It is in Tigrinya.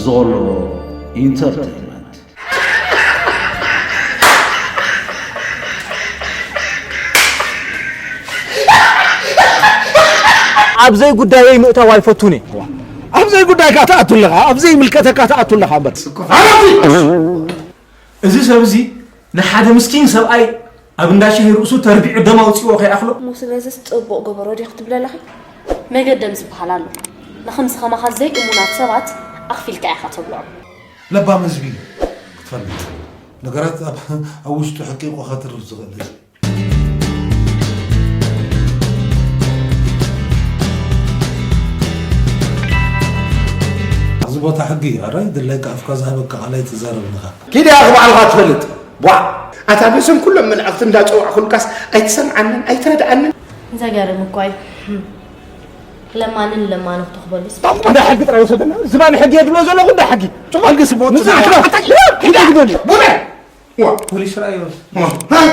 ዞሎ ኢንተርቴይንመንት። ኣብ ዘይጉዳየይ ምእታው ኣይፈቱን እየ። ኣብ ዘይጉዳይካ ትኣቱ ኣለኻ፣ ኣብ ዘይምልከተካ ትኣቱ ኣለኻ እምበር። እዚ ሰብ እዚ ንሓደ ምስኪን ሰብኣይ ኣብ እንዳ ሻሂ ርእሱ ተርቢዑ ደም ኣውፂዎ ከይኣኽሎ። እሞ ስለዚስ ጽቡቕ ገበሮ ድዩ ክትብለለኺ? መገደም ዝበሃል ኣሎ። ንኸምዚ ኸማኻ ዘይእሙናት ሰባት ኣኽፊልካ ኢኻ ተብልዖም። ለባም ህዝቢ ክትፈልጥ ነገራት ኣብ ኣብ ውሽጡ ሕቂቑ ከትርፍ ዝኽእል ህዝቢ። ኣብዚ ቦታ ሕጊ ኣራይ ድላይካ ኣፍካ ዝሃበካ ቃል ኣይትዛረብ ንኻ። ኪድ ኢኻ ባዕልኻ ትፈልጥ። ቧዕ። ኣታ በዞም ኩሎም መልእኽቲ እንዳጸዋዕኹልካስ ኣይትሰምዓንን ኣይትረድኣንን። ዘገርም እኳ እዩ። ለማንን ለማኑ ክትኽበሉስ እንዳ ሕጊ ጥራይ ወሰደና። ዝባን ሕጊ የድሎ ዘለኹ እንዳ ሕጊ። ሕጊ ስቦት ንዛ ሕጊ። ሕጊ ግደሉ። ቡነ። ዋ። ፖሊስ ራእዮ። ሃ።